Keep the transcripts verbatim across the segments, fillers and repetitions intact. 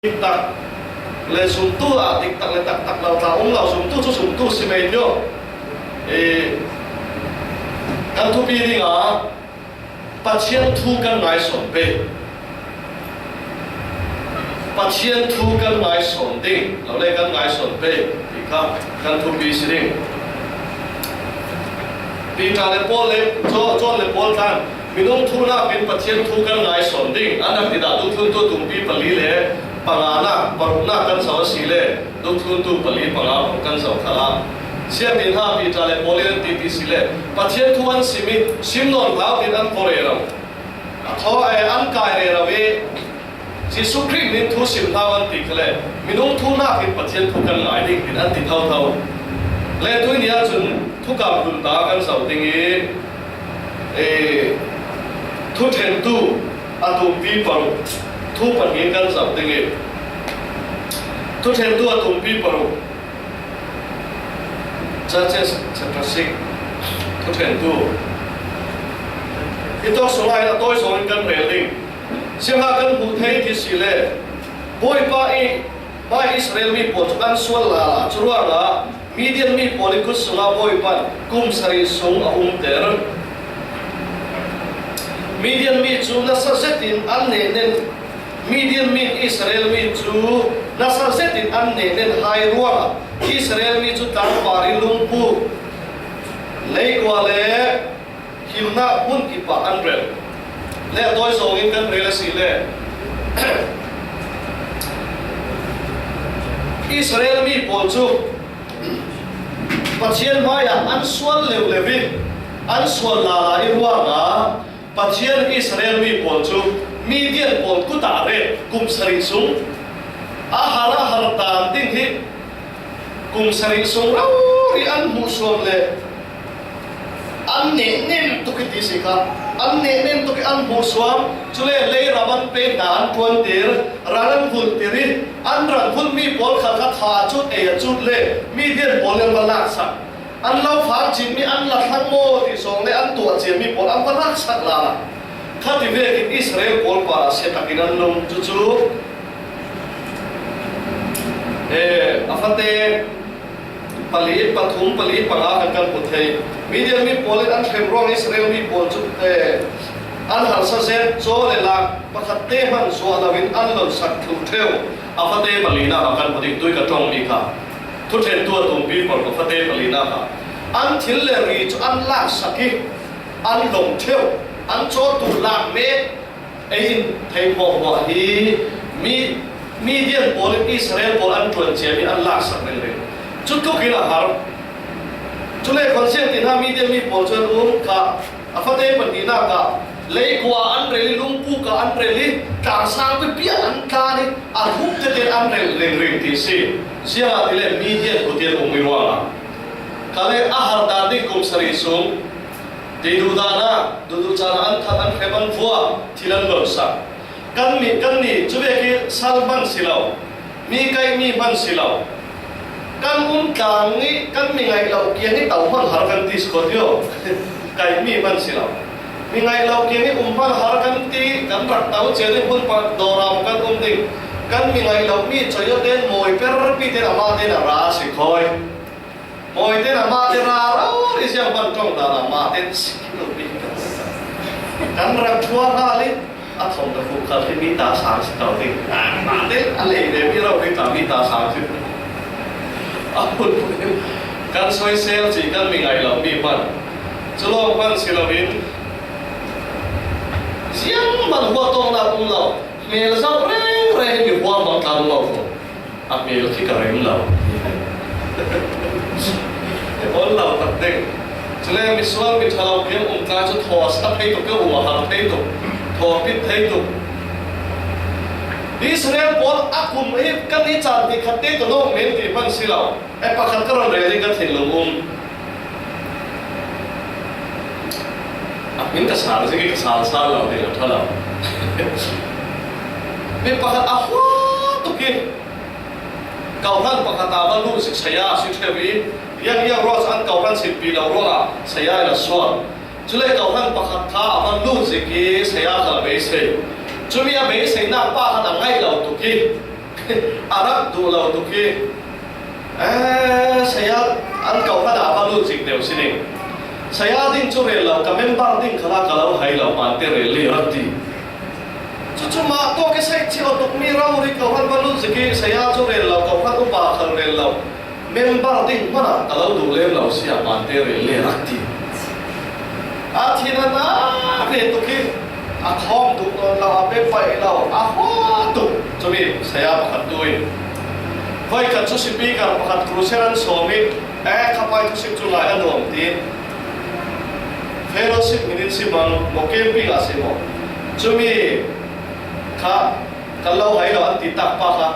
diktak le sumtu ah diktak le taktak lo tla um lo, sumtu chu sumtu si mai tio. Eh, kan thupi ding a, Pathian thu kan ngaihsun pei. Pathian thu kan ngaihsun ding lo le kan ngaihsun pei ti kha kan thupi si ding. Peter le Paul le Jo-, John le Paul tan minung thu nakin Pathian thu kan ngaihsun ding an rak ti dah, Dungthluntu tumpi pali le panga na, paruk na kan zau a si le, Dungthluntu pali panga paruk kan zau kha a. Siatin ha Peter le Paul in an ti ti si le, Pathian thu an sim i, sim nawn hlau tin an kore lo. A thaw, eh, an kai rero i, Jesu Khrih min thu sim hlau an ti kha le, minung thu nakin Pathian thu kan ngai ding tin an ti thotho. Le tuni a chun thukam hlun ta kan zau ding i, eh, Thuṭhentu a tumpi paruk thu pahnih kan zau ding i, Thuṭhentu a tumpi paruk. Judges chapter six, Thuṭhentu. Hi tawk sungah hin a tawi zawngin kan rel ding. Siangah kan hmuh thei ti si le, Bawipa i, pa Israel mi pawl chu an sual lala, chu ruangah Midian mi pawl i kut sungah Bawipa in kum sarih sung a umter. Midian mi cu nasa zetin an nehnen Midian mi in Israel mi cu nasa zetin an nehnen hai ruangah Israel mi cu tlangpar i lungpuk, leikua le himnak hmun kipah an rel. Le a tawi zawngin kan rel a si le, Israel mi pawl cu Pathian hmaiah an sual leuleu i an sual lala i ruangah Pathian Israel mi pawl cu Midian pawl kut ah ret kum sarih sung a har a har dan ding hi kum sarih sung rori an hmuhsuam le an nehnem tuk i ti si kha. An nehnem tuk i an hmuhsuam, cule lei ram an pe hna an ṭuantir, ral an vulhtir i an ral vulh mi pawl khalkha tha a cut ei a cut le Midian pawl in an va laksak. An lo fak cin mi an la thlang maw ti sawng le an tuah ciami pawl an va laksak lala. Khati vekin Israel pawl parah sia takin an lung. Cucu, eh, a fate pali, pathum, pali, panga kan kan hmu thei. Midian mi pawl in an hrem ruang Israel mi pawl cu, eh, an harsa zet, caw le lak pakhat te hman zuah loin an lonsak thluh ṭheu. A fate palinak a kan hmu ding tui ka ṭawngmi kha. Thuṭhentu a tumpi pawl ka fate palinak ah an thil le ri cu an laksak i an lawng ṭheu, an cawtu lak mek ei in thei hmuahhmuah hi mi, Midian pawl in Israel pawl an ṭuan ciami an laksak ringring. Cutluk in a har. Cule khuansiang tin ha Midian mi pawl cu an um kha. A fate pahninak ah leikua an rel i, lungpuk ah an rel i, tlang sang pipi ah an tlan i, a hmuh tete an rel ringring ti si. Ziangahtile Midian kut i an um i ruangah. Kha le a har dan ding kum sarih sung ti duhdan ah, duhduh caan ah an that, an hrem, an vua, thil an lonsak. Kan mi, kan ni cu vek i sal hman si lo, mi kaihmi hman si lo. Kan um tlang i kan mi ngaih lo kiang i to hmang har kan ti si ko tio. Kaihmi hman si lo. Mi ngaih lo kiang i um hmang har kan ti, kan rak to cia ding hun pa dawra kan um ding. Kan mi ngaih lo mi coyo ten mawi perpi ten amah ten a ra si khoi. Mawi ten amah te ra rori ziang van ṭong dan amah ten si lo pi. Kan rak ṭhuar hna le a thong ka hmuh khal khi mi ta sang si to ding. Amah te a lei ve mi rori ta mi ta sang si. A hun kan soisel ci kan mi ngaih lo mi hman. Cu lawng hman si loin ziang hman huahtawknak um lo. Hmel zoh rengreng mi huam bang tlan lo. A hmel khi ka rem lo. Ol lo tak ding. Cule misual mi ṭha lo piang um tla cu thaw a sa thei tuk, piang um a har thei tuk, thaw a pit thei tuk. Israel pawl a kum hi kan i caan ti khat te ka lawk men ti hman si lo. E pakhat ka ron rel i ka thinlung um. A hmin ka sal zik i ka sal sal lo ding a ṭha lo. Mi pakhat a hua tuk i, Kohhran pakhat ah va luh zik saya a si ṭheu i, Yang Yang Ross an kohhran sinpi lo ruangah saya in a sual. Cule kohhran pakhat kha a va luh zik i saya kha beisei. Cumi a beiseinak pa khat a ngaih lo tuk i, a rak duh lo tuk hi. Eh, saya an kau khat ah va lut zik deuh si ning. Saya ding cu rel lo, ka member ding kha la ka lo hai lo, pante rel le rak ti. Cucu mah tawk i saih cio tuk mi rori kau khat va lut zik i saya cu rel lo, kau khat upa khal rel lo. Member ding hmanh ah ka lo duh lem lo si ah pante rel le rak ti. A thin a na ve tuk i a khawm duh nawn lo, a pe paih lo, a hua tuk. Cumi saya pakhat tu in voikhat cu speaker pakhat crusade an sawm i, eh, kha pai thusik cu ngai a nuam tiin fellowship min in si mang maw, camping ah si maw, cumi kha kan lo hai lo an ti tak pa kha,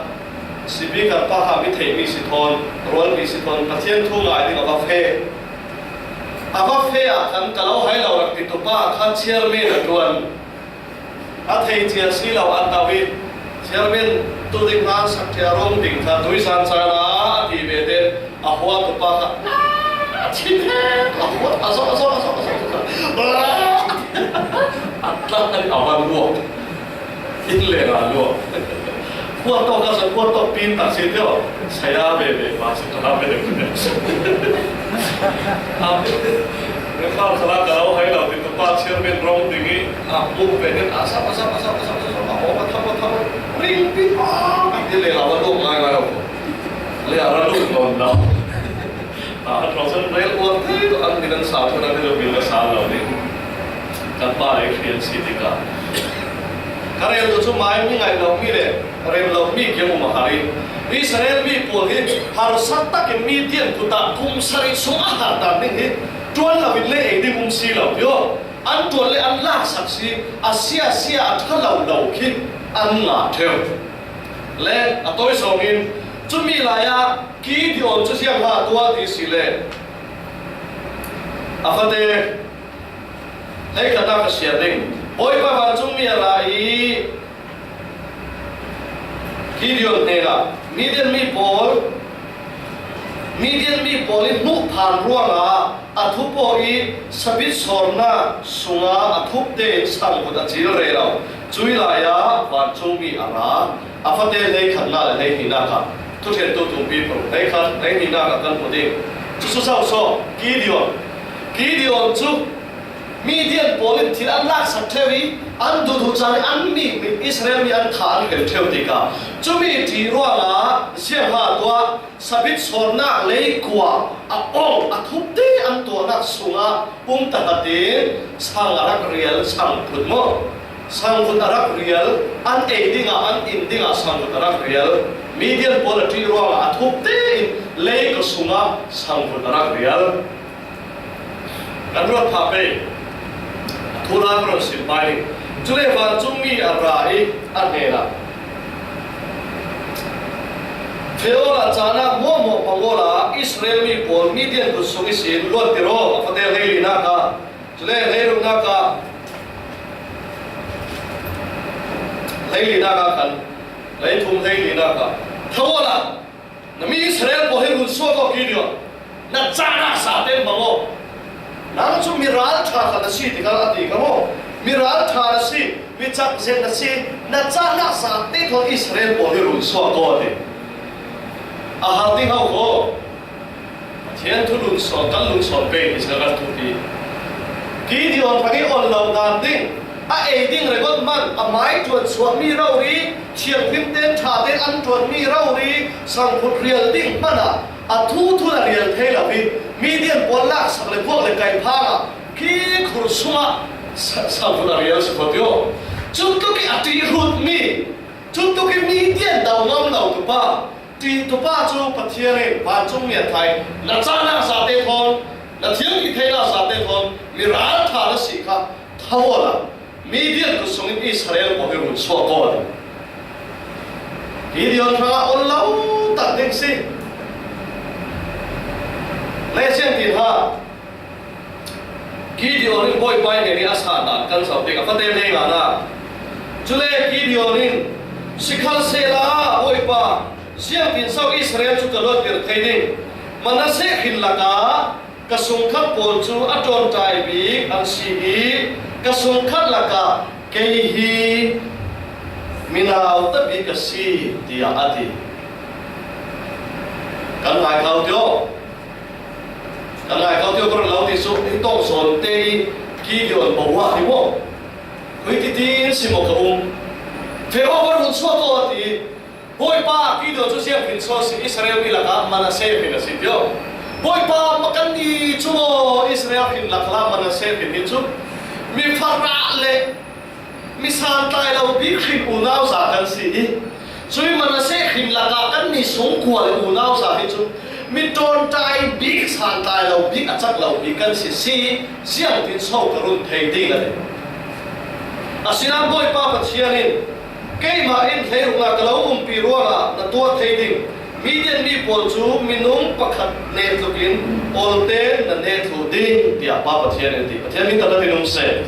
speaker pa kha mi theihmi si thawn, rualmi si thawn, Pathian thu ngai ding a va feh. A va feh ah khan ka lo hai lo rak ti tu pa kha chairman a ṭuan. A thei cia si lo an tau i, chairman tu ding hna sak ṭhia rawng ding kha tuisan caan ah a ti ve te, a hua tu pa kha, a chim he, a hua, a zawh, a zawh, a zawh, a zawh, a zawh. A tla a van luak. In le nga lua. Kuat tawk a sa, kuat tawk pin tak si tio. Saya ve ve pa si tla ve ve. A ve. Ve khal khala ka lo hai lo ti tu pa chairman rawng ding i a pu ve nin a sa, a sa, a sa, a sa, a sa, a sa, a sa, a sa, a sa, a sa, a sa, ring pi pa, pi ti le nga va lua ngai ngai lo. Le a ra lu nawn lo. Ah, a ṭawngsan rel uar thei tu an min an sau tu na te lo bil ka sa lo ding. Kan pa rei hrial si tikah ka rel tu cu mai mi ngaih lo mi le rem lo mi kiang um a har i Israel mi pawl hi harsa takin Midian kut ah kum sarih sung a har dan ding hi ṭuan lo in le ei ding um si lo tio. An ṭuan le an laksak si a sia sia a ṭha lo lo khi an ngah ṭheu. Le a tawi zawng in cumi lai ah Gideon cu ziang ha tuah ti si le a fate hleikhatnak a siar ding. Bawipa vancungmi a ra i Gideon hnenah Midian mi pawl, Midian mi pawl i hmuh phan ruangah a thup aw i sabit sawrnak sungah a thup tein sangvut a cil rero. Cui lai ah vancungmi a ra, a fate hleikhatnak le hleihnihnak ah thuṭhentu tumpi phung hleikhat hleihnihnak ah kan hmu ding. Cucu so so Gideon, Gideon cu Midian pawl in thil an laksak ṭheu i an duhduh caan i an mi, mi Israel mi an kha an hrem ṭheu tikah cumi ṭih ruangah ziangha tuah sabit sawrnak lei kua a ong a thup te an tuahnak sungah um tahratin sang a rak rial, sangvut maw? Sangvut a rak rial, an ei dingah, an in dingah sangvut a rak rial. Midian pawl a ṭih ruangah a thup tein lei kua sungah sangvut a rak rial. Kan ruat phah pei. Thu ra ka run sim pai ding. Cule vancungmi a ra i a hnenah, "Feh awla cahnak hmuahhmuah hmang awla Israel mi pawl Midian kut sung ihsin luatter aw," a fate hleilinak ah. Cule hleiruknak ah, hleilinak ah khan, hleithum hleilinak ah, "Tho awla, na mi Israel pawl hi run suak aw Gideon, na cahnak zate hmang aw. Nang cu mi ralṭha khat na si tikah a ti kha maw? Mi ralṭha na si, mi cakzet na si, na cahnak zate thawn Israel pawl hi run suak aw," a ti. A har ding ho kho. Pathian thu lungsawn, kan lungsawn pei hi kan thupi. Gideon hrang i ol lo dan ding, a ei ding ringawt man, a mai ṭuan suakmi rori, thianghlim tein ṭha tein an ṭuanmi rori, sangvut rial ding hmanah a thu thu a rial thei lo i Midian pawl laksak le vuak le kai phang ah khi khur sungah sa-, sangvut a rial si kho tio. Cutuk i a ṭih hrutmi, cutuk i Midian do ngam lo tu pa, ṭih tu pa cu Pathian in vancungmi a thai, na cahnak zate thawn, na thiang i theihnak zate thawn mi ralṭha na si kha tho awla Midian kut sungin Israel pawl hi run suak aw. Gideon hrangah ol lo tak ding si. Le siangtin ha, Gideon in Bawipa hnen i a sa dan kan zoh ding a fate hlei ngana. Cule Gideon in, "Sikhalsehla Bawipa, ziangtin so Israel cu ka luatter thei ding? Manasseh khin lakah ka sungkhat pawl cu a ṭawnṭai bik an si i ka sungkhat lakah kei hi Mi nau ta bik ka si, tiah a ti. Kan ngai kau tio. Kan ngai kau tio, ka run lo ti su, i tong son te i ki di on bo wa ti bo. Hui ti tin si mo ka um. Fe wa ka run so to ti. Bawipa, Gideon cu siangtho in so si, Israel mi lakah Manasseh hin a si tio. Bawipa, ma kan ni cu maw Israel hin lakah Manasseh hin hi cu mi farah le mi santlai lo bik hin unau za kan si i, cui Manasseh hin lakah kan ni sungkua le unau za hi cu mi ṭawnṭai bik, santlai lo bik, a cak lo bik kan si si, siangtho in so ka run thei ding a ti. Asinain Bawipa Pathian in, keimah in hleiruknak ka lo umpi ruangah na tuah thei ding. Midian mi pawl cu minung pakhat neh tlukin olte na neh thluh ding, tiah Pa Pathian in ti. Pathian min thangṭhat in um seh.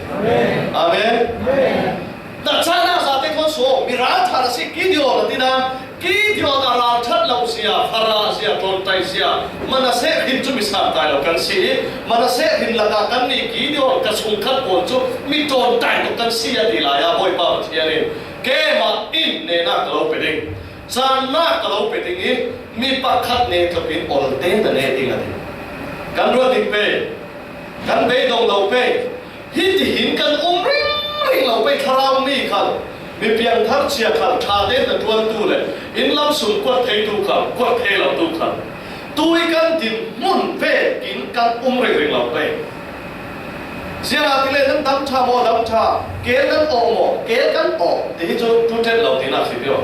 Amen. Amen. Na cahnak zate khaw suah, mi ralṭha na si, Gideon a ti nain, Gideon a ralṭhat lo zia, farah zia, ṭawnṭai zia, Manasseh hin cu mi santlai lo kan si i, Manasseh hin lakah kan ni Gideon ka chungkhat pawl cu mi ṭawnṭai lo kan si a ti lai ah Bawipa Pathian in, keimah in nehnak ka lo pe ding, cannak ka lo pe ding i, mi pakhat neh tlukin olte na neh ding a ti. Kan ruat ding pei, kan beidong lo pei. Hitihin kan um ringring lo pei, thlarau mi khal, mi piangthar cia khal, ṭha tein na ṭuantu le inn lam sung kuat theitu khal, kuat thei lotu khal, tui kan dinhmun vekin kan um ringring lo pei. Ziangahtile nan dam ṭha maw, dam ṭha, keel nan awh maw, keel kan awh, ti hi cu ṭuṭet lo tinak si pio.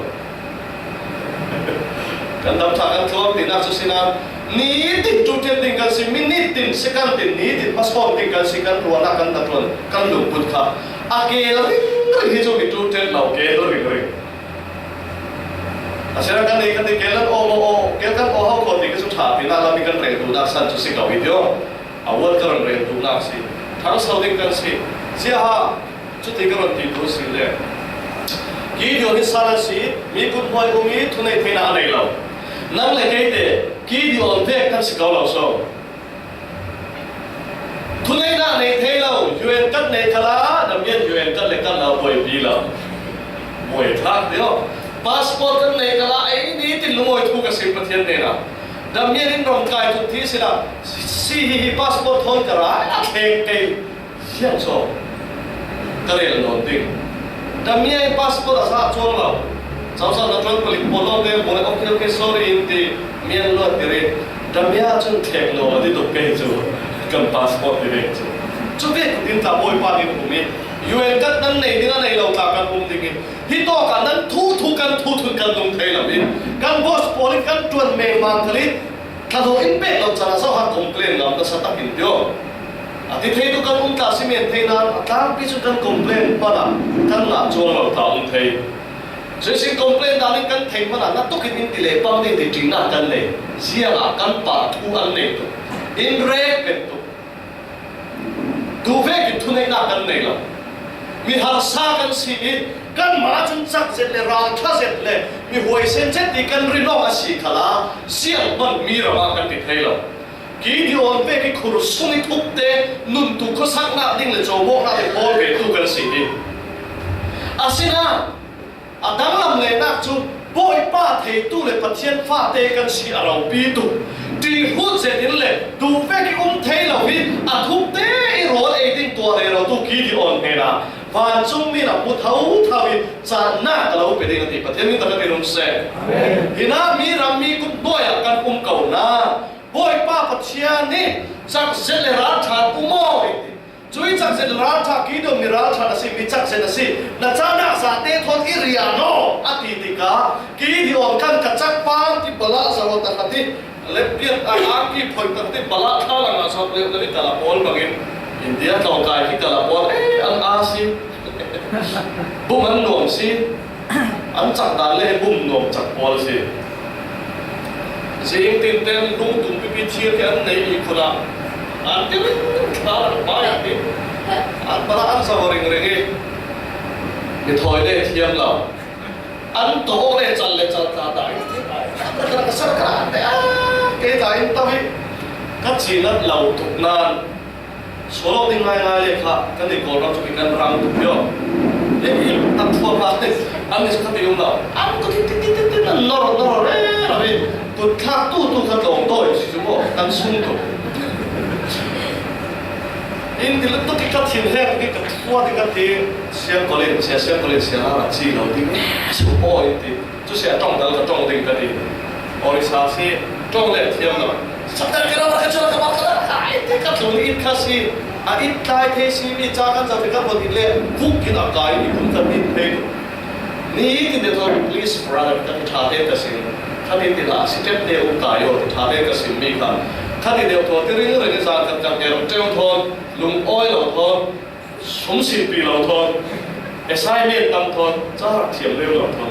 Kan dam ṭha kan tluang tinak cu si nain, nitin ṭuṭet ding kan si, minute tin, second tin, nitin hmasawm ding kan si, kan ruahnak kan hnaṭuan, kan lungput kha a keel ringring hi cu mi ṭuṭet lo, keel ringring. Asinain kan i, kan i keel kan awh maw, awh, keel kan awh hau khaw ti ka cu ṭha tinak lam i kan rel duhnak san cu si ko i tio. A uar ka run rel duhnak si. Ṭhangso ding kan si. Ziaha, cuti ka run ti tu si le. Gideon hi san a si, mi kut hmuai um i thunei theihnak a nei lo. Nang le kei te Gideon vek kan si ko lo so. Thuneihnak nei thei lo, U N card nei khalah, Damian U N card le kan lo, buaipi lo. Buai thlak deuh. Passport kan nei khalah, ei nitin lungawi thu ka si Pathian hnenah. Damian in ram kai thut thi si la, si hi hi passport thawn ka ra, a thleng kei. Siang so. Ka rel nawn ding. Damian in passport a sa cuang lo. Causa na tuan palik pawl lawng te, mawle, okay, okay, sorry, in ti, mian lo ti ri. Damian cun thleng nawn a ti tuk kei cu. Kan passport ti vek cu. Cu vek din tla Bawipa nih um i, U N card nan nei ding a nei lo tla kan um ding i, hi tawk ah nan thu thu kan thu thun kan nung thei lo i, kan boss pawl in kan ṭuan mengmang khal i, thlahlawh in pek lo can ah so han complain ngam nasa tak in tio. A ti thei tu kan um tla si men thei nain a tlangpi cu kan complain hmanh ah kan ngah cuang lo tla um thei. Cuihsin complain dan in kan theih hmanh ah na tuk in in ti le pang ding ti ṭihnak kan nei. Ziangah kan pa thu an nei tuk. In rek pen tuk. Tu vekin thuneihnak kan nei lo. Mi harsa kan si i, kanmah cun cak zet le ralṭha zet le mi huaisen zet ti kan ri lawng a si khalah, siangmanh mi ram ah kan ti thei lo. Gideon vek i khur sung i thukte nuntu khuasaknak ding le cawmawknak ding hawl ve tu kan si i. Asinain, a danglam lenak cu Bawipa theitu le Pathian fate kan si a ropi tu. Ṭihhut zetin le duh vek i um thei lo i a thukte i rawl ei ding tuah rero tu Gideon hnenah vancungmi na hmu thotho i cahnak ka lo pe ding a ti. Pathian min thangṭhat in um seh. Amen. Hinah mi ram mi kut hnuai ah kan um ko nain Bawipa Pathian nih cak zet le ralṭha um aw i ti. Cui cak zet ralṭha, Gideon mi ralṭha na si, mi cak zet na si, na cahnak zate thawn i rian aw, a ti tikah Gideon khan ka cak pang ti balah zaw ta kha ti, leppiat a angki phoih tak ti balah thla langah sawt leuh leuh i kal a pawl bangin India tlawngkai hi kal a pawl, eh, an a si. Bum an nuam si. An cak dan le bum nuam cak pawl si. Zing tinten lungtum pipi thir hi an nei i khun ah an ti ring thla rak bai ah ti. An para an sa ring ring i. Mi thawi le thiam lo. An tawh le cal le cal ta dai. Ka sa ka te a ke ta in tau hi. Ka chinat lo tuk nan. Sual awk ding ngaingai le kha kan i Kawlram cu kan rang tuk pio. An thuak a, an ni kha ti um lo. An ko ti ti ti ti ti na nor nor re ra ve. Kut thlak tu tu kha tlawng tawi si chu maw, kan sung tu. In ti lutuk i ka thin he, ti ka thua ti ka ti. Siang Kolin, sia Siang Kolin, sia la la chi lo ti. Su po in ti. Chu sia tawng dal ka tawng ding ka ti. Orisa si tawng le thiam lo. Sa ta ka ra ka chu ka ba ka la ka ai ti ka tlung i kha si. A it tlai thei si mi cha kan za ti ka bo ti le. Vuk kin a kai ni kun ka ti thei. Ni ti de thaw, "Please, brother," ka ti ṭha te ka sim. Kha ti ti la, "Step te u kai o," ti ṭha te ka sim mi kha. Kha ti de thaw, ti ring ring za ka ka er teu thaw, lung oi lo thaw, sum si pi lo thaw, assignment tam thaw, cha thiam leu lo thaw.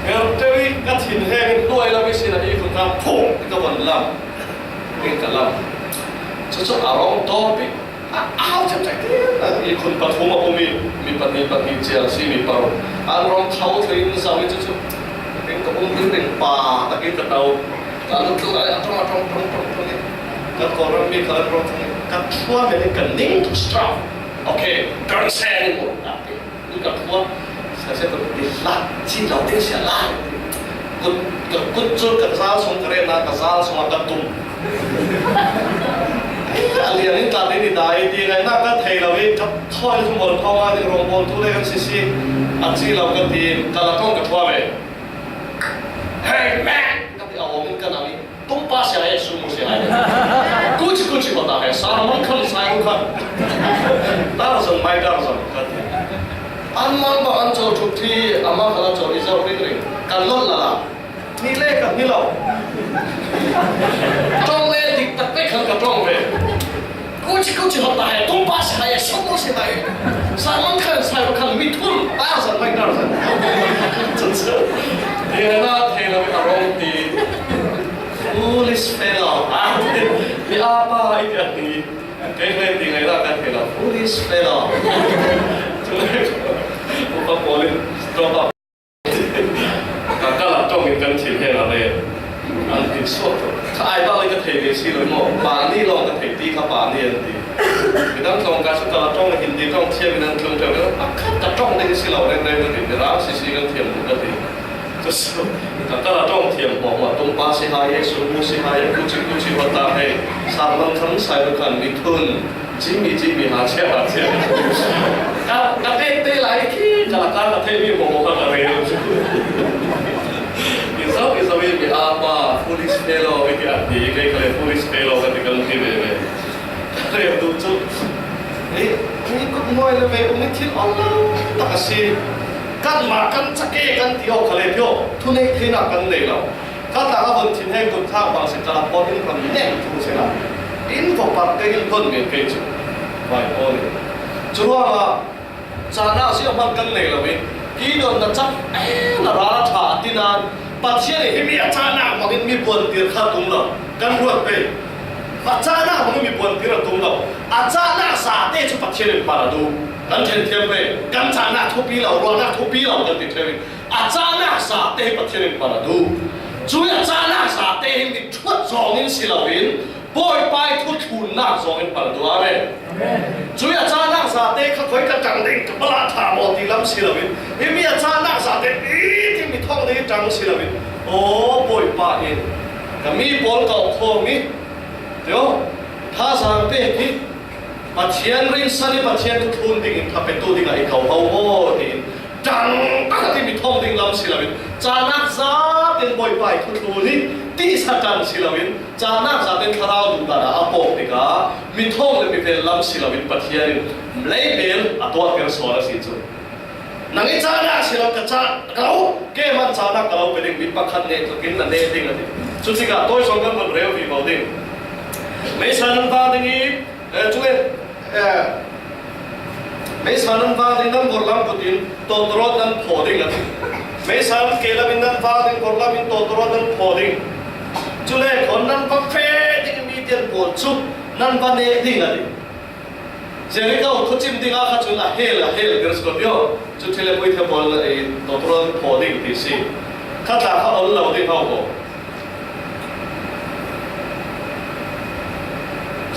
Er teu i ka thin he, nuai la mi si na i kun ka phung, ka von lam. Ring ka lam. Chu chu a rong to pi. A, a hau chep chep te, a, i khun pathum a um i, mi pahnih, pahnih chiang si mi paruk. An rawng thau thei in zau i chu chu. Ring ka um ding ring pa, takin ka tau. Ka lut lu ai, a tawng, a tawng, tawng, tawng, tawng i. Ka Kawlram mi ka an rawng thang i. Ka thua me ni ka ning tu strap. Okay, don't say anymore. Ka ti. Ni ka thua, sia sia ka ti la, chi lo te sia la. Kut, ka kut chu ka zal sung ka re na, ka zal sung a ka tum. Ai, a lian in ta te ni dai ti ngai na ka thei lo i, ka thoi chu mol thong a ding rong bol tu le kan si si. A chi lo ka ti, ka la tong ka thua ve. Hey, man! Ka ti a wong in ka nang i. Tumpa sia e, sumu sia e. Kuchi kuchi bata hai, sara man khan, sai khan. Tarzan, my Tarzan, kati. An man ba an chol thuk thi, ama khala chol i zau ring ring. Kan lot la la. Ni le ka ni lo. Tong le dik tak pe khan ka tong ve. Kuchi kuchi hota hai, tumpa si hai, sumu si hai. Salman Khan, Shah Rukh Khan, Mithun, Tarzan, my Tarzan. Ye na thei lo a rong ti. Foolish fellow. Ah, mi apa i ti a ti. Kei le ti ngai la ka thei lo. Foolish fellow. Upa polin, stop up. Ka ka la tawng in kan thil he la le. An ti suak tawh. Kha ai ba le ka thei ve si lo maw. Pa ni lawng ka thei ti kha pa ni an ti. Midang tawng ka su ka la tawng Hindi tawng thiam in an tlung tawh. A khat ka tawng ding si lo reng reng ka ti. Midang si si kan thiam ka ti. Ka su ka ka la tawng thiam pawh maw. Tumpa si hai e, sumu si hai e, kuchi kuchi hota hai. Salman Khan, Shah Rukh Khan, Mithun. Jimmy, Jimmy, ha chia, ha chia. Ka, ka te te lai khi, ka la ka, ka thei mi mo mo ka ka re. I zau, i zau i mi apa, foolish fellow, i ti a ti, ke ka le foolish fellow ka ti ka mu ki ve ve. Ka re tu chu. Eh, ni kut ngoi le ve, u mi thil ong lo, ta ka si. Kan ma kan cha ke kan ti o ka le pyo. Thu nei thei na kan nei lo. Ka ta ka von thin he kut thak bang si ka la pawt in kan nen thu si la. In ko pat te in kon ngen kei chu. Vai pawt in. Chu ruang a, chana si a man kan nei lo in. Ki don na chak, eh, na ra tha a ti nan. Pathian in hi mi a chana bang in mi buan tir kha tum lo. Kan ruat pe. A chana bang in mi buan tir a tum lo. A chana sa te chu Pathian in pa la du. Kan then thiam pe. Kan chana thupi lo, ruana thupi lo, kan ti thiam in. A chana sa te hi Pathian in pa la du. Chu a chana sa te hi mi thuat zawng in si lo in, Bawipa i thu thlun nak zawng in pa la du. Amen. Amen. Chu a chana sa te kha khoi ka tang ding ka bala tha maw ti lam si lo in. Hi mi a chana sa te i ti mi thawng ding tang si lo in. O Bawipa in. Ka mi pawl ka khawm i. Teo. Tha sang te hi. Pathian rinsan i Pathian thu thlun ding in tha pe tu ding a i kau hau maw ti in. Tang, tang ti mi thawng ding lam si lo in, chanak zaten Bawipa i thu thlun hi, ti sa tang si lo in, chanak zaten Thlarau duhdan a a pawk tikah, mi thawng le mi vel lam si lo in, Pathian in leibel a tuahter sawn a si cu. Nang i chanak si lo, ka cha, ka lo, keimah chanak ka lo pe ding, mi pakhat neh tlukin na neh ding a ti. Cu tikah tawi sawn kan von reu vivo ding. Meisa nan vang ding i, Eh, cu le, eh, meisa nan vang ding nan vorhlam kut in tawtawrawt nan phaw ding a ti. Meisa nan ke lam in nan vang ding vorhlam in tawtawrawt nan phaw ding. Cu le khawn nan va feh ding in Midian pawl cu nan va neh ding a ti. Jeriko khuacim ding ah kha cun a hel, a hel dir sual pio. Cu thil le puithe pawl, eh, tawtawrawt nan phaw ding ti si. Kha tla kha ol lo ding hau ko.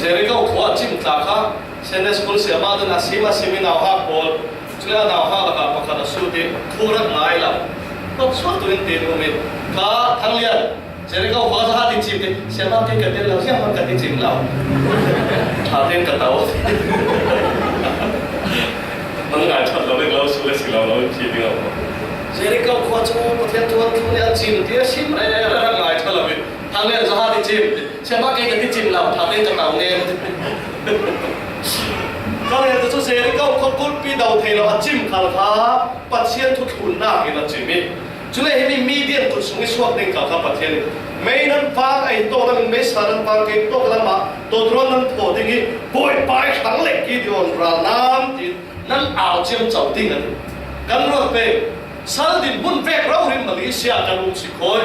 Jeriko khua a cim tla kha, Sunday school siamah cun a sim, a sim i nauhak pawl, Chule a nauhak lakah pakhat a sut in, thu rak ngai lo. Kawk suak turin tin um in, kha Thang Lian, Jericho khua zahat i chim ti, siapa kei ka tel lo, siapa ka ti chim lo. Ṭha tein ka to. Nang ngai ṭhat lo, lek lo, su le si lo, lo in chi ding a. Jericho khua chu Pathian thu an thlun a chim ti a sim reng reng a, rak ngai ṭha lo in. Thang Lian zahat i chim ti, siapa kei ka ti chim lo, ṭha tein ka to nge. Ka le chu Jericho khua kulpi do thei lo a chim khal kha Pathian thu thlunna in a chim hi. Chule himi Midian kut sung i suak ding khal kha Pathian in, mei nan vang ei tawk lam in, meisa nan vang kei tawk lam ah, tawtruan nan phaw ding hi, Bawipa i thang leh Gideon ral nam tin nan au ciamco ding a ti. Kan ruat pei, sal dinhmun vek rori Malaysia kan um si khawi.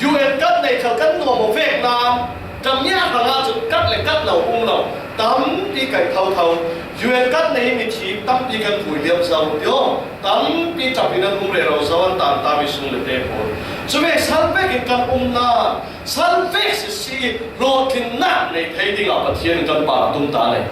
U N card nei khal kan nuam aw vek nan, Tamia hrangah cun card le card lo um lo, tampi kai thotho. U N card nei mithi tampi kan vui liam zo ti aw, tampi ṭap in an um rero zo, an tan ta mi sung le te pawl. Cuvek sal vekin kan um nan, sal vek sisi rawtlinnak nei thei dingah Pathian in kan pang tum ta nei.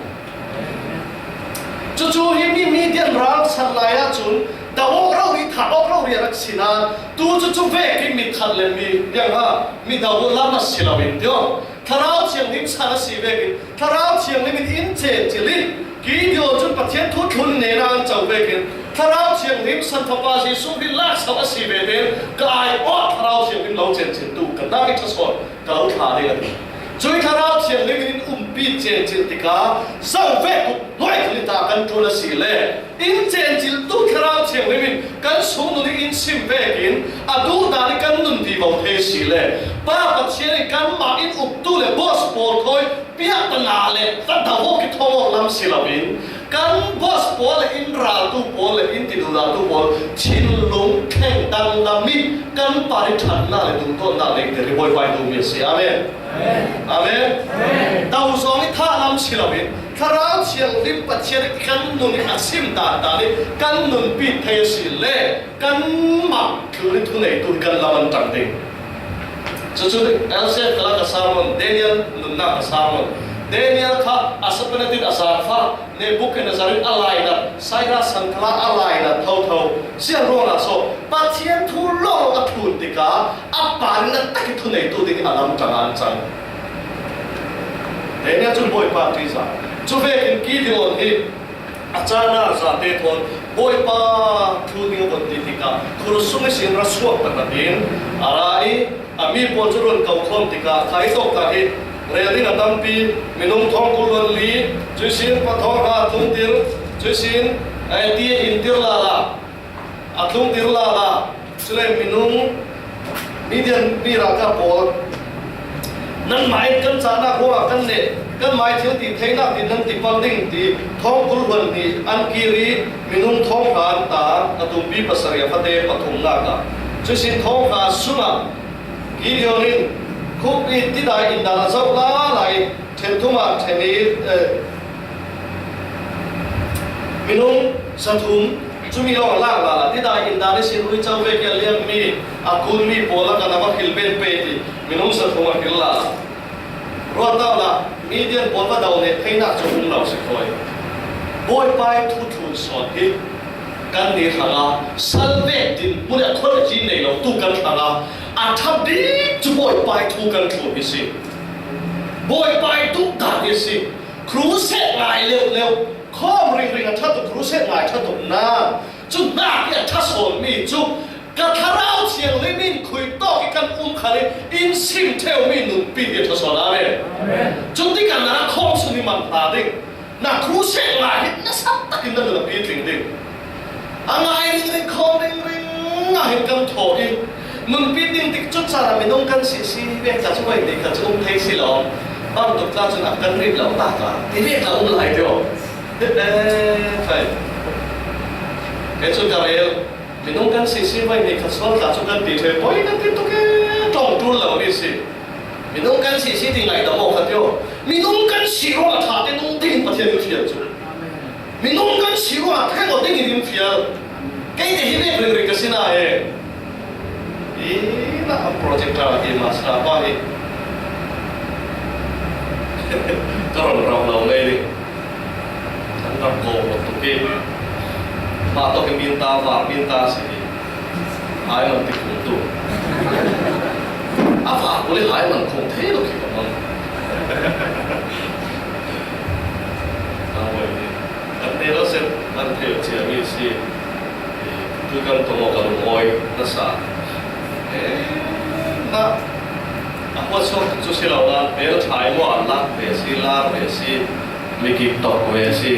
Cucu himi Midian ral san lai ahcun do awk rori, thah awk rori a rak si nan, tu cucu vekin mi that le mi riangha, mi do lam a si lo in ti aw. Thlarau Thianghlim san a si vekin, Thlarau Thianghlim in in cencil in, Gideon cun Pathian thu thlun nena an co vekin, Thlarau Thianghlim san Fapa Jesuh Khrih laksak a si ve tein ka ai awk, Thlarau Thianghlim lo cencil tu ka nak i ṭha sawn ka lo thla ding a ti. Cui Thlarau Thianghlim in umpi cencil tikah zo vek tuk hnuai thil ta kan ṭul a si le, in cencil tu Thlarau Thianghlim in kan sung nun in sim vekin a duh dan in kan nun vivo thei si le, Pa Pathian in kanmah in uktu le boss pawl thawi piak ta na le, va do awk i thawng awk lam si lo in, kan boss pawl le in raltu pawl le in tiduhdahtu pawl thinlung thleng danglam in kan par i ṭhatnak le duhdawtnak lengter hi Bawipa i duhmi a si. Amen. Amen. Amen. Do zawng i thah lam si lo in, Thlarau Thianghlim Pathian i kan nun i a sim dan dan i kan nunpi thei a si le, kanmah thil i thuneitu hi kan lam an ṭang ding. Cucu L C F kala ka sermon, Daniel nunnak ka sermon. Daniel kha a sapanet in a zaangfah, Nebuchadnezzar in a lainat, Cyrus san kala a lainat thotho. Sian ruangah so, Pathian thu lawng a thlun tikah a pan na tak i thuneitu ding a lam ṭang an cang. Daniel cun Bawipa ṭihzah. Cuvekin Gideon hi a caan a zate thawn Bawipa thu ding a von ti tikah khur sung ihsin ra suak taktak in a ra i a mi pawl cu run ko khawm tikah kha i tawk ta hi rel ding a tampi minung thawng kul luan li cuihsin pa thawng hra a tlungtir cuihsin a ti in tir lala a tlungtir lala. Cule minung Midian mi ralkap pawl, nanmah in kan cahnak ruangah kan neh, kanmah thil ti theinak din nan ti pal ding ti thawng kul hluan hnih an kir i minung thawng hra an ta, a tumpi pasarih a fate pathumnak ah. Cuihsin thawng hra sungah Gideon in khup i tidai in dan a zoh lala i ṭhen thum ah ṭhen i, eh, minung zathum cumi lawng a lak lala, tidai in dan ihsin uico vek i a liammi a kunmi pawl lakah na va hil ven pei ti minung zathum a hil lala. Ruat awla, Midian pawl va do neh theinak cu um lo si khawi. Bawipa i thu thlun sawn hi kan ni hrangah salvek dinhmun i a khualtlaih nei lo tu kan hrangah a ṭha bik cu Bawipa i thu kan thlun hi si. Bawipa i duhdan hi si. Crusade ngai leuhleuh, khawm ringring a ṭha tuk, crusade ngai ṭha tuk nan, cu hnak i a ṭha sawnmi cu ka Thlarau Thianghlim in khui tawk i kan um khal i in sim ṭheumi nunpi hi a ṭha sawn. Amen. Amen. Cu tikah na khawm sung i man hna ding, na crusade ngai hi na sak takin na nun a pitling ding. A ngai ringring khawm ringring ah hin kan thawh i, nunpi ding tik cun caan ah minung kan si si vek ta cu voi nih kha cu um thei si lo. Bantuk tla cun a kan rit lo ta ka ti vek ta um lai deuh. Eh, fai. Kei cu ka rel. Minung kan si si voi nih kha sual ta cu kan ti ṭheh poi kan ti tuk e, tlawng ṭul lo mi si. Minung kan si si ti ngaidam awk kha tio. Minung kan si ruangah ṭha te nung ding Pathian in fial cu. Minung kan si ruangah ṭheh aw dingin in fial. Kei te hi vek ringring ka si nain. I na a projector a ti master pa hi. Ka ron rau lo ngei ding. Kan rak ko lo tuk i. Mah tawk i min ta, vak min ta si hi. Hai man ti khum tu. A vak ule hai man khum thei lo khi ka mang. Ang wai ni. Kan thei lo se, kan thei lo cia mi si. Tu kan tawng awk a lungawi nasa. Eh, na. A huat suak chu si lo la, bel thai maw, a lak ve si, lar ve si, mi kik tawk ve si.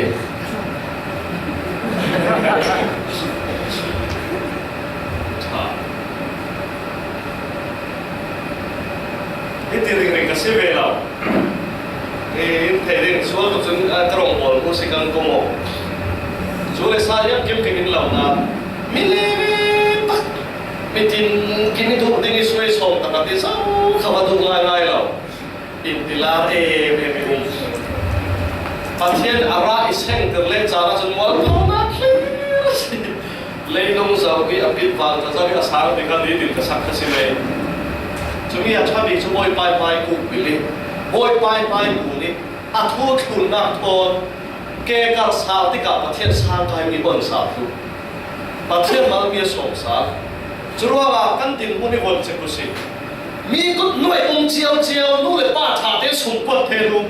Tha. Hiti ringring ka si ve lo. I, in thei ding, sual tuk chun, a, ka rawngbawl hmu si kan kawng aw. Zu le sa hian kim ka in lo na. Mi le mi tak. Mi tin kim i duh ding i suai sawm tak a ti zo kha va duh ngai ngai lo. Inti lar em em i um. Pathian a ra i seng tir leh chana chun mual phona thlir si. Leilung zo hi a bit vang ka zo hi a sang ti kha ni din ka sak ka si mai. Chumi a ṭha mi chu Bawipa i hmai kuk bil i. Bawipa i hmai kuk ni. A thu thlunnak thawn ke kar sal tikah Pathian sang kai mi hon sal thu. Pathian mal mi a sawm sal. Churuangah kan dinhmun i vawn che ku si. Mi kut nuai um chiau chiau nu le pa ṭha te sum pawt the nu.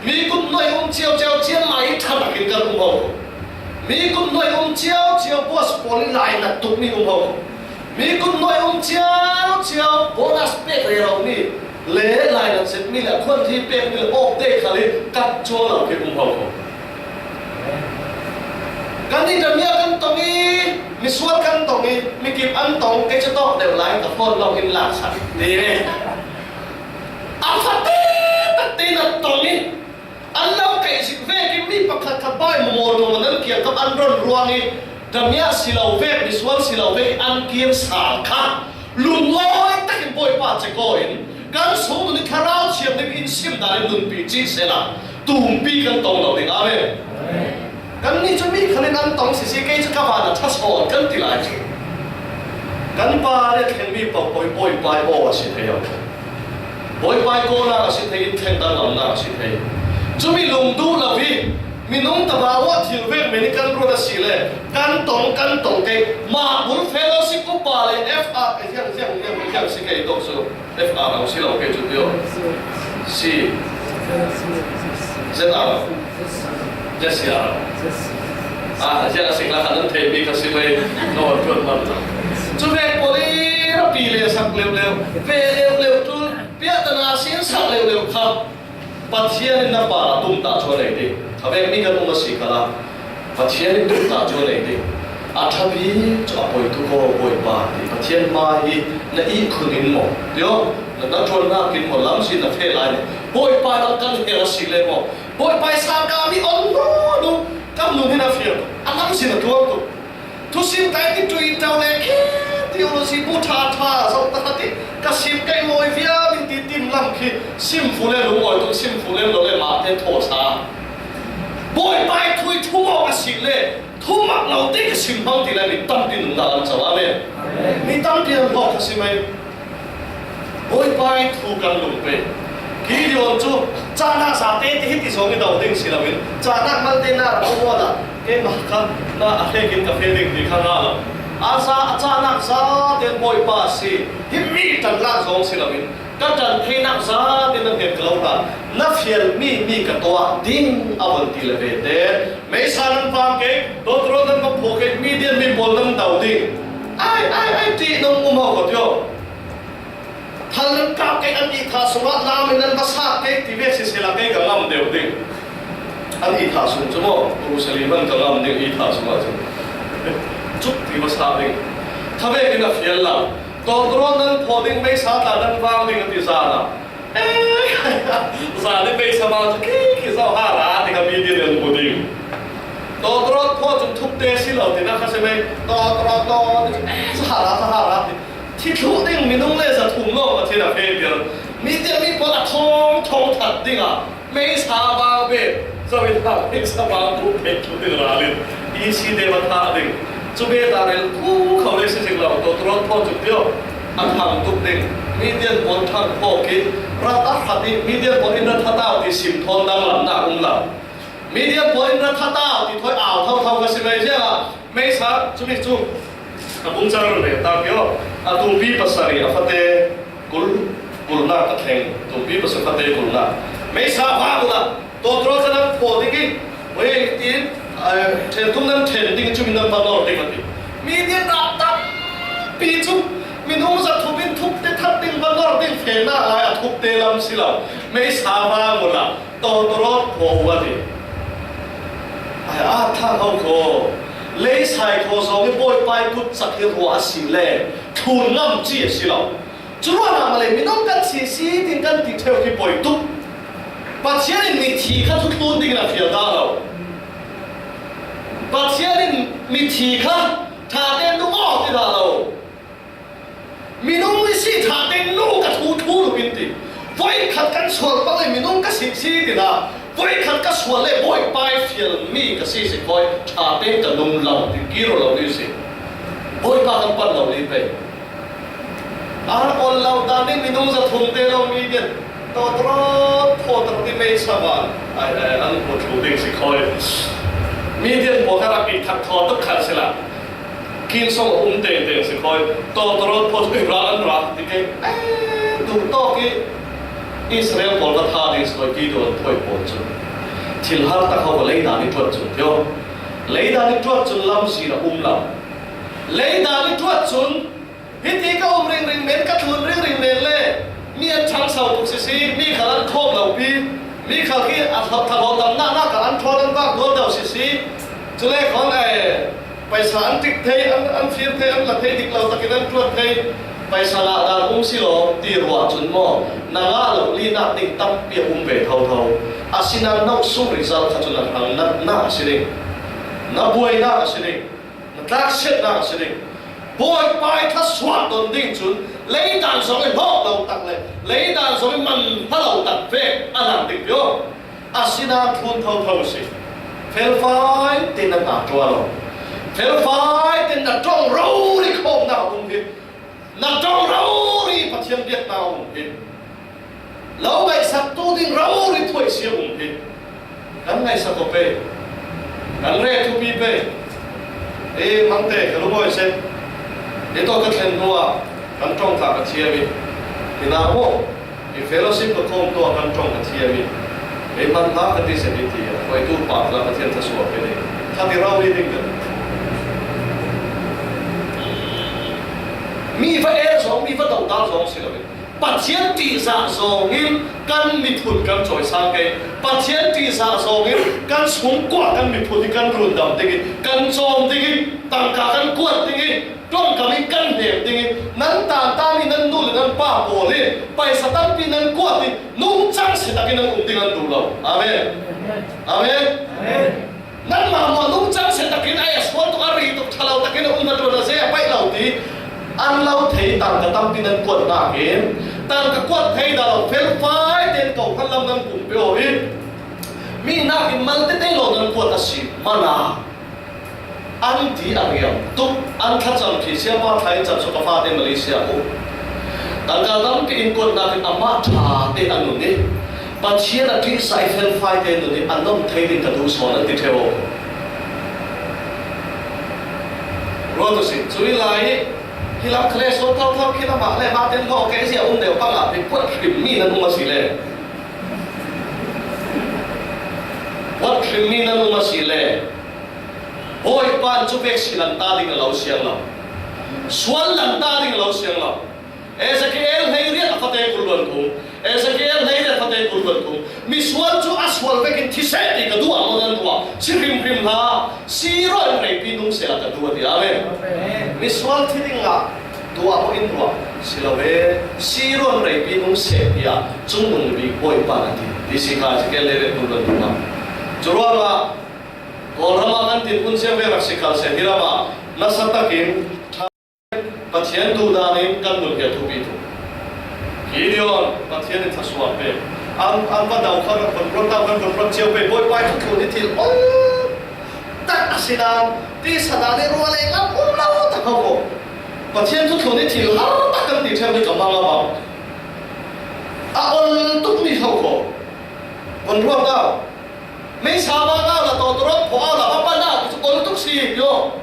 Mi kut nuai um chiau chiau chian mai ṭha takin kan um ho. Mi kut nuai um chiau chiau boss pawl i lainat tuk mi um ho. Mi kut nuai um chiau chiau bonus pek rero mi le lainat set mi le khuan thi pek mi le awk te khal i kat chuang lo khi um ho. Kan ni damia kan tawng i, misual kan tawng i, mi kip an tawng, kei chu tawk deuh lai ka phone lo in laksak ti ve. A fate tak te na tawng i, an lo kaih zik vekin mi pakhat khat bai maw maw an kiang kap an rawn ruang i, damia si lo vek, misual si lo vek i an kir sal kha. Lungawi takin Bawipa che kawin, kan sung nun i thlarau thiam ding in sim dan in nunpi chi sela, tumpi kan tawng lo ding. Amen. Kan ni chu mi khalin an tawng si si, kei chu ka van a ṭha sawn kan ti lai chu. Kan pa le thleng mi pawh pawi Bawipa i aw a si thei ang. Bawipa i kawna a si thei, in thleng danglamna a si thei. Chumi lungduh lo i, minung tabau a thil vek mai ni kan ruat a si le, kan tawng, kan tawng kei, mah bul fellowship upa le F R, hiang, hiang, hiang, hiang si kei tawh chu. F R ang si lo kei chu tio. Si. Z R. Z C R. A, Z a sing la khan an thei mi ka si mai. No, tuan man. Chu vek pawh le, a pi le sak leu leu, ve leu leu, tul piah ta na sin sak leu leu kha. Pathian in na pa tum ta chuan ei ding. A vek mi kan um a si kha la. Pathian in tum ta chuan ei ding. A ṭha bik chu a pawi tu ko Bawipa ti. Pathian hma hi na i khun in maw? Tio, na, na ṭuan nak in maw? Lam si na fe lai ni. Bawipa lam kan hel a si le maw? Bawipa i sa ka mi on no no. Kam nun hi na fiam. A lam si na tuang tu. Thusim kai ti tui tau le khi theology bu ṭha ṭha zo ta kha ti ka sim kai mawi viau in ti tim lam khi sim fu le lungawi tu sim fu le lo le mah te thaw sa. Bawipa i thu i thu mawk a si le thu mak lo te ka sim hmang ti le mi tampi nung da lam chau. Amen. Amen. Mi tampi an hawk ka si mai. Bawipa i thu kan lung pe. Gideon chu, "Chahnak zate te hi ti zawng i do ding si loin, chahnak malte na rak awm awla, keimah kha na a hrekin ka fe ding," ti kha nga lo. A za, a chahnak zate Bawipa si, hi mi tan lak zawng si loin, ka tan theinak zate na hnek ka lo hlan, na fial mi, mi ka tuah ding a von ti le ve te. Meisa nan vang kei, dawtrawt nan va phuah kei, Midian mi pawl nan do ding. Ai, ai, ai, ti nong um ho ko tio. Thal nan kap kei an ihthah sungah lam in nan va sak kei ti ve sisela kei ka ngam deuh ding. An ihthah sung chu maw, Jerusalem an ka ngam ding ihthah sungah chu. Chuk ti va sak ding. Kha vekin a fial lo. Tawtawrawt nan phuah ding meisa tla nan vang ding a ti zan a. Eh, zan i meisa vang chu khi khi zo ha ra ti kha mi din an hmu ding. Tawtawrawt phuah chun thuk te si lo ti na kha se mai. Tawtawrawt tawt ti chu, eh, za ha ra, za ha ra ti. Thi thluh ding minung le za thum lawng Pathian a fe tir. Midian mi pawl a thawng thawng that ding a, meisa vang ve, zo in hak meisa vang thum thei thluh ding ralin, i si te va thah ding. Chu ve ta rel khu kho le si zing lo, tawtawrawt thaw chu tio. A thang tuk ding. Midian pawl thang phaw khi, rat a khat i, Midian pawl in rat that au ti sim thawn danglamna um lo. Midian pawl in rat that au ti thawi au tho tho ka si mai ziang a, Meisa, cumi cu a bung chang ruk ve ta kio. A tumpi pasarih a fate kul, kulnak a thleng. Tumpi pasarih fate kulnak. Meisa vang uhla, tawtaraw can an phaw ding i, hei tin, eh, ṭhen tum nan ṭhen ding i, cumi nan va nawr ding a ti. Midian ral tampi cu minung zathum in thukte that ding va nawr ding fehnak lai a thukte lam si lo. Meisa vang uhla, tawtaraw phaw uh a ti. Ai, a tha ho kho. Leisai kho zong i Bawipa i kut cak hi ruah a si le thlun ngam ci a si lo. Cu ruahnak mah le minung kan si si tin kan ti ṭheu khi poi tuk. Pathian in mithi kha thutlun dingin a fial dah lo. Pathian in mithi kha ṭha tein nung aw ti dah lo. Minung i si ṭha tein nung ka thu thu lo in ti. Voikhat kan sual bang le minung ka si si ti hna. Voikhat ka sual le Bawipa i fialmi ka si si khawi ṭha tein ka nung lo ti kir lo ding si. Bawipa kan pan lo ding pei. An ol lo dan ding minung zathum te lo Midian. Tawtaraw phaw tak ti Meisa vang. Ai, ai, an hmu thlu ding si khawi. Midian pawl kha rak i thak thaw tuk khan si la. Kin song a um tengteng si khawi. Tawtaraw phaw tak ti ral an ra ti ke. Ai, duh tawk i Israel pawl va tha ding si khawi Gideon phawi pawl cu. Thil har tak ho leidan i ṭuat cun tio. Leidan i ṭuat cun lamzin a um lo. Leidan i ṭuat cun hiti ka um ringring men, ka thlun ringring men le mi an ṭhangso tuk sisi, mi khal an khawm lo pi, mi khal khi a thla-, thlahlawh tam naknak ah an ṭhawl an vak dual deuh sisi. Cule khawn ai paisa an ṭik thei, an, an fir thei, an la thei dik lo takin an ṭuat thei. Paisa ngah dan um si law ti ruah cun maw, na ngah lo linak ding tampi a um ve thotho. Asinain no sung result kha cu na hrang natnak a si ding, na buainak a si ding. Na tlaksiatnak a si ding. Bawipa i thluasuah don ding cun leidan zong i hlawk lo tak le leidan zong i manhma lo tak vek a lang ding pio. Asinain thlun thotho a si. Felfai tein na hna ṭuan law, felfai tein na ṭong rori khawmnak a um hi. Na ṭong rori Pathian biaknak a um hi. Lo ngaihsaktu ding rori thuaih si a um hi. Kan ngaihsak aw pei. Kan re thupi pei. Ei mangte ka lungawi seh. Hi tawh ka thlen hnuah kan ṭong tla ka thiam i. Hi na maw? I fellowship ka kawm tawh kan ṭong ka thiam i. Ei man hna ka ti seh i ti a. Hruaitu pa tla Pathian thluasuah pe ding. Khat i rori ding kan. Mi va er zong, mi va dohdan zong si lo. Pathian ṭihzah zawngin kan miphun kan cawisang ke. Pathian ṭihzah zawngin kan sungkua kan miphun hi kan rundam dingin, kan cawm dingin, tangka kan kuat dingin, ṭongkam in kan hnem dingin, nan tanta mi nan nu le nan pa pawl hi paisa tampi nan kuat i nungcang si takin nan um ding an duh lo. Amen. Amen. Amen. Nanmah maw nungcang si takin ai a sual tuk a ri tuk ṭha lo takin a um hna ṭuan a zei a paih lo ti an lo thei tangka tampi nan kuat nakin tangka kuat thei dah lo felfai tein ko khan lam nan pum pio hi mi nakin mal tete lo nan kuat a si mana an ti a riam tuk an thlacam khi siapa thlai can su ka fate Malaysia ko tangka tampi in kuat nakin amah ṭha te an nun i Pathian a ṭihzah i felfai te nun i a nong thei ding ka duh sawn an ti ṭheo. Ruat u si, cu i lai hi lam khale sawn thotho khi lamah le mah ten hlawh kei zia um deuh pangah hi kuat hrimmi nan um a si le. Kuat hrimmi nan um a si le. Bawipa cu vek si lanta ding a lo siang lo. Sual lanta ding a lo siang lo. Ezekiel hleiriat a fate kul luan thum. Ezekiel hleiriat a fate kul luan thum. Misual cu a sual vekin thi seh ti ka duh ah maw nan ruah? Si hrimhrim hlah. Si ruah in reipi nung seh ah ka duh a ti. Amen. Amen. Misual thi ding ah duh ah maw in ruah? Si lo ve. Si ruah in reipi nung seh ti ah cungnung bik Bawipa na ti. Ti si kha Ezekiel hleiriat kul luan thum ah. Curuangah Kawlram ah kan tinhmun siang ve rak si khal seh hi ram ah nasa takin Pathian duhdan in kan nun hi a thupi tuk. Gideon, Pathian in thluasuah pek. An, an va do kha, kan ruat tak, kan ruat cio pei, Bawipa i thuthlun hi thil ol tak a si dan, tisa dan i ruah lei ngam um lo tak ho ko. Pathian thuthlun hi thil har tak kan ti ṭheu hi ka mang a bang. A ol tuk mi ho ko. Kan ruat tak. Meisa vang au la, tawtaraw phaw au la, va pan au, ol tuk si hi pio.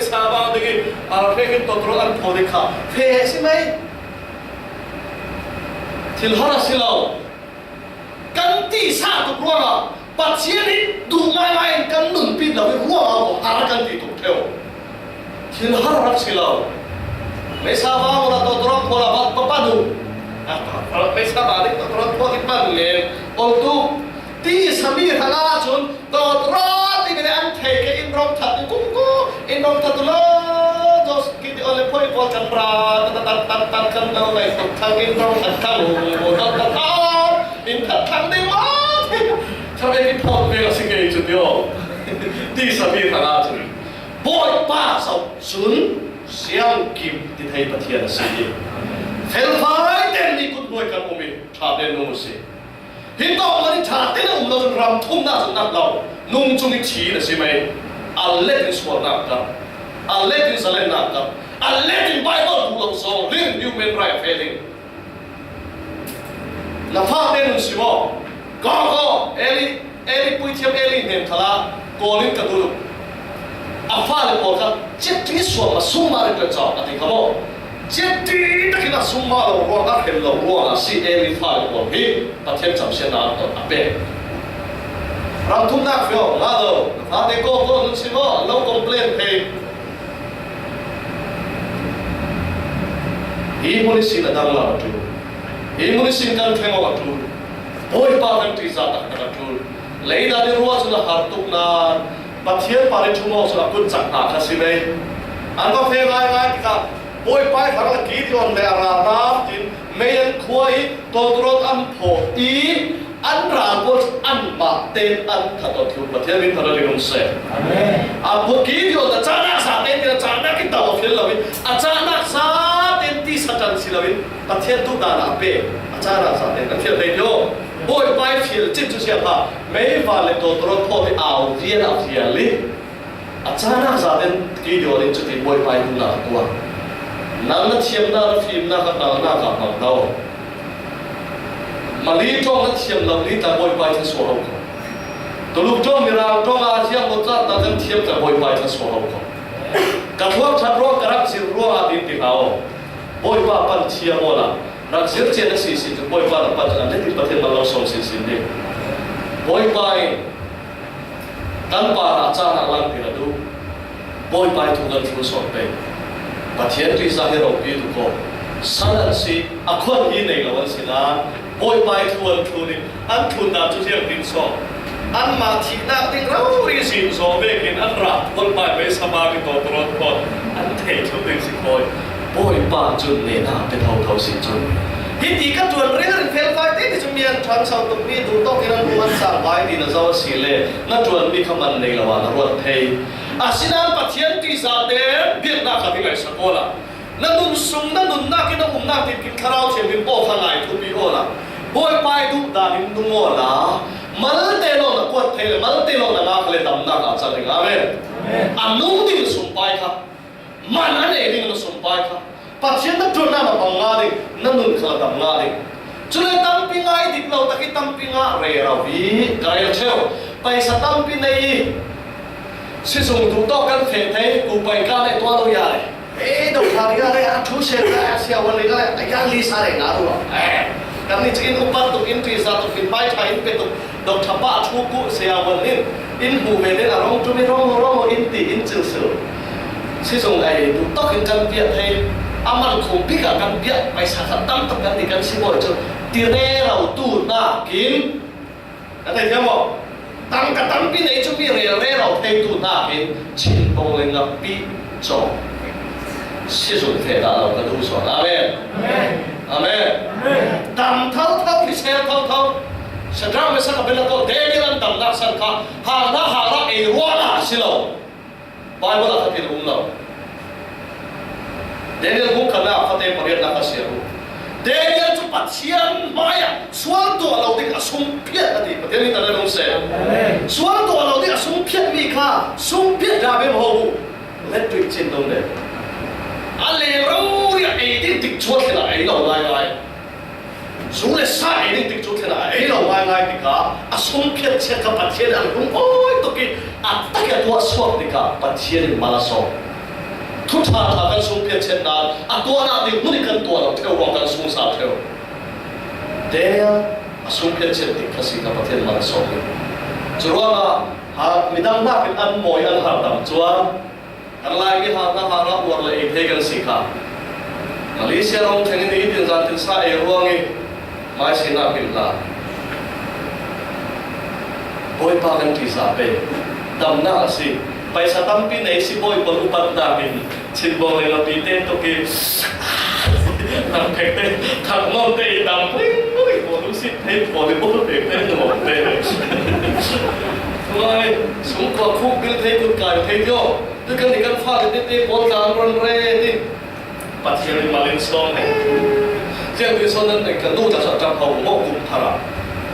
Sa bang ding i, a, phe khin tawtawrawt an phaw ding kha phe si mai. Thil har a si lo. Kan tisa tuk ruangah Pathian hi duh ngaingai in kan nunpih lo hi ruangah aw har kan ti tuk theu. Thil har rak si lo. Meisa vang ula tawtawrawt phaw la va pa pan uh. A, pa, pa, meisa vang ding tawtawrawt phaw ding pan ngen. Ol tu tisa mi hrang ah cun tawtawrawt ding in an thei ke in rawng that ding kung kung. In rawng that tu lo. Jos kiti ol le phawi pawl kan ra. Tan tan tan tan kan lo lai tuk thang in rawng that thang. Tat tat tat. In that thang ding maw. Tha ve ki phawt ve a si kei cu tio. Tisa mi hrang ah cun Bawipa zoh cun siangkim ti thei Pathian a si. Felfai ten mi kut hnuai kan um i ṭha ten nung a si. Hi tawk man i ṭha ten a um lo cun ram thumnak cun nak lo. Nung cung i thi na si mai. A let in sualnak tam. A let in zalennak tam. A let in Baibal duh lo zaw ling human right failing. Na fate nun si maw? Kaw kaw, Eli, Eli puithiam Eli hnen khalah kawl in ka duh uh. A fale pawl kha ciattui suam a sungmah rin ṭuan cau a ti kha maw? Ciattui takin a sungmah lo ruang a khen lo ruang a si Eli fale pawl hi Pathian camsiatna an ton a pek. Ram thumnak fiaw ngah lo, na fate kaw kaw nun si maw? Lo complain thei. Hi hmun ihsin a dang lo a ṭul. Hi hmun ihsin kan thleng awk a ṭul. Bawipa kan ṭihzah taktak a ṭul. Leidan i ruah cun a har tuk nain Pathian par i ṭhum awk cun a kut cak hna kha si mei. An va feh ngaingai tikah Bawipa i hrang le Gideon le a ralnak in mei an khua i tawtawrawt an phawh i an ral pawl cu anmah tein an that awk thlu Pathian min thar a ring um seh. Amen. A phawt Gideon a cahnak zaten tin a cahnak in tau a fial lo in a cahnak zaten tisa ṭan si lo in Pathian duhdan a pek a cahnak zaten an fial hlei tio. Bawipa i fial cin cu siangtho mei van le tawtawrawt phawh i au rian a fial i A cahnak zaten Gideon in cutin Bawipa i duhnak a tuah. Nang na thiamnak, na fimnak kha kalnak ah hmang lo. Mali ṭawng na thiam lo ni tla Bawipa i thluasuah ho ko. Tuluk ṭawng, Mirang ṭawng, a ziang maw tla na kan thiam tla Bawipa i thluasuah ho ko. Ka thluak ṭhat ruang, ka rak zir ruang ah din ti hna aw. Bawipa pan thiam awla rak zir cian a si si cu Bawipa na pan an le tin Pathian man lo sawm sinsin ding. Bawipa in Kan parah cahnak langhter a duh. Bawipa i thu kan thlun sawn pei. Pathian ṭihzah hi ropi tuk aw. Sal an si, a khuan hi nei lo an si nain Bawipa i thu an thlun i an thlun dan cu ziangtin sawn. Anmah thihnak ding rori zin zaw vekin an rah Bawipa i meisa bak i tawtawrawt khawh an thei thluh ding si khawi. Bawipa cun nehnak pe thotho si cun. Hiti ka ṭuan ringring felfai te ti cu mi an ṭhangso tukmi duhtawk in an hmuh an sangvai ti na zoh asile na ṭuanmi kha man nei lo ah na ruat thei. Asinain Pathian ṭihzah te biaknak kha i ngaihsak awla na nun sung na nunnak in na umnak tinkim Thlarau Thianghlim pawl kha ngai thupi awla Bawipa i duh dan in nung awla malte lawng na kuat thei le malte lawng na ngak le damnak ah a cang ding. Amen. Amen. A nung ding sumpai kha Man a nei ding na sumpai kha Pathian na ṭuannak na bang ngah ding, na nun kha na dam ngah ding. Cule tampi ngah i dik lo tak i tampi ngah rero i ka rel ṭheu. Paisa tampi nei i sizung duh tawk kan feh thei, kupai ka le tuah lo ya le. Ei, dok ṭha ding a le, a thu se le, a sia wan le ka le, a ya li sa le nga ruah. Eh, kan ni cu in upat tuk, in ṭihzah tuk, in hmai ṭha in pe tuk. Doctor pa a ṭhu kuh saya huan in in hmuh ve len a rawng ṭum i rawng rawng in ti in cil sil. Sizung ei duh tawk in kan biak thei a man khum bik ah kan biak paisa khat tam tak kan ti kan si bawi cu ti rero tu hnakin a thei thiam maw? Tangka tampi nei cu mi rel rero thei tu hnakin chin bawng le ngakpi cawk. Sizung feh dah lo ka duh sawn. Amen. Amen. Amen. Amen. Dam thotho, i sel thotho. Shadrach, Meshach, Abednego, Daniel an damnak san kha hangna hangna ei ruangah a si lo. Bible ah kha tin um lo. Daniel bung khatnak fate pariatnak a siar uh. Daniel cu Pathian hmaiah sual tuah lo ding a sungphiat a ti. Pathian nih tan a lungse. Amen. Sual tuah lo ding a sungphiat mi kha sungphiat dah ve maw ho uh. Let tuih cin dong le a leng rori ah ei ding tik cuat khin ah ei lo ngaingai. Zu le sa ei ding tik cuat khin ah ei lo ngaingai tikah a sungphiat chiat kha Pathian an lung awi tuk i a tak i a tuah suak tikah Pathian in mal a sawm. Thu ṭha ṭha kan sung phiat chetna, a tuahna ding hmun hi kan tuah lo ṭheu ruang kan sung sa ṭheu. Daniel a sung phiat chet dik kha si kha Pathian malsawm hi. Churuangah ha, midang hnakin an mawi an har dam chuan, kan Laimi harna harah uar leh ei thei kan si kha. Malaysia rawng thlengin i tin zan tin sa ei ruang i, mai sina pil hla. Bawipa kan tisa pe, damna a si. Paisa tampi nei si Bawipa upat nakin, chin bawng leh lapi te tuk i, thak phek te, thak ngawm te i dam pui pui, bawl u si thei, bawl i bawl phek te, ngawm te. Tunai, sungkua khuk bil thei, kut kai thei tio. Tu kan ni kan fa te te, bawl dan ron re ti. Pathian in malin sawm e. Ziang ti sawn nan ka nu ta sa tang hau mo kum thara.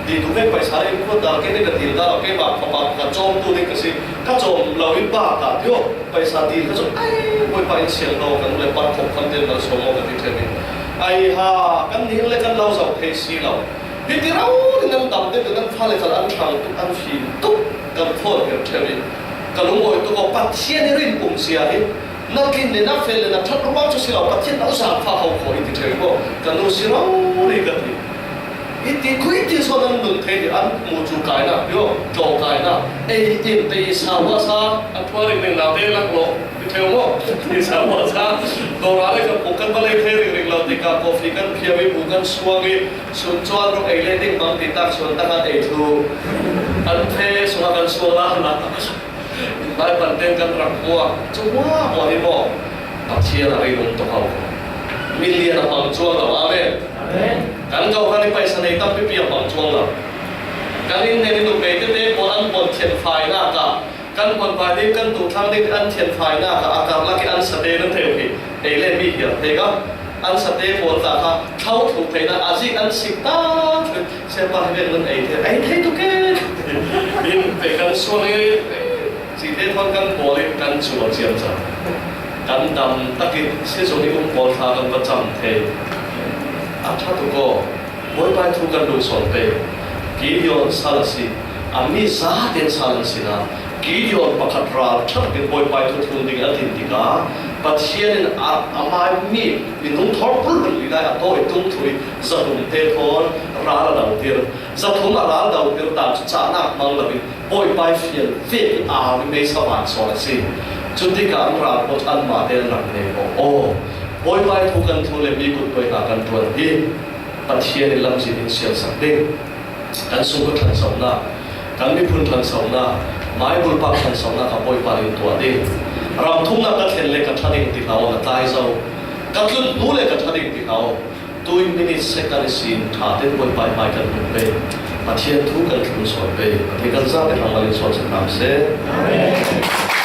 Ti tu vek paisa in ko ta ke ne ka til da ke ba pa pa ka chom tu ne ka si. Ka chom lo in ba ta tio. Paisa ti ka chom. Ai, Bawipa in siang lo kan le pa khop kan ten mal sawm mo ka ti thei ni. Ai ha, kan ni le kan lo zau thei si lo. Hi ti rau ni nan dam te nan fa le kal an thang tu an fi tu kan thol ke thei ni. Ka lungawi tu ko Pathian i rin um sia hi. Na tlin le na fel le na ṭhat ruang chu si lo, Pathian lo zan fa ho khaw i ti thei maw? Ka nu si rori ka ti. I ti khui ti sawn an nun thei ti an mu chu kaina, yo, tlawm kaina. Ei in te i sa hua sa, a thua ring ring nau te lak lo, ti thei maw? I sa hua sa, dawra le ka puk kan va lei thei ring ring lo, ti ka coffee kan phiam i bu kan suang i, sun chuan rawk ei le ding bang ti tak suan tak an ei thu. An the sunga kan suang la la. Bai pan ten kan rak hua, chu hua hua hi maw? Pathian a rei lung tawk ho. Mi lian a hmang chuang lo, amen. Amen. Kan ko khan i paisa nei tam pipi a hmang chuang lo. Kan in nen i nuhmei te te pawl an puan thian fai nak a, kan puan fai ding kan duh thlang ding an thian fai nak a, a kar lak i an sa te nan thei hi. Ei le mi hial thei ka. An sa te pawl ta kha, thlau thuk theihna a zik an sik ta. Siapa hi ven nun ei thei, ei thei tu ke. In pe kan sual e, si te thon kan pawl in kan chual chiam cha. Kan dam takin si zong i um pawl kha kan va cham thei. A ṭha tu ko, Bawipa thu kan duh sawn pe. Gideon sal a si, a mi za ten sal an sin a. Gideon pakhat ral ṭha takin Bawipa thu thlun ding a din tik a. Pathian in a, a mai mi, minung thawr pul pul li lai a tawi tum thui, zathum te thawn ral a lo tir. Zathum a ral lo tir dan chu chahna hmang lovin Bawipa fial vek i au i meisa van sawn a si. Chutika an ral pawh anmah te an rak nei bawk aw. Bawipa thu kan thlun le mi kut tawina kan ṭuan hi. Pathian in lamzin in sialsak ding. Kan sungkua ṭhansohna, kan miphun ṭhansohna, maibul pak ṭhansohna kha Bawipa in tuah ding. Ram thumna ka thlen le ka ṭha ding ti hlau na tlai zo. Ka tlut hnu le ka ṭha ding ti hlau. Tui minute second sin ṭha ten Bawipa in mai kan hmu pe. Pathian thu kan thlun sawn pe. Pathian kan zau te ram malin sawn sak hram se. Amen.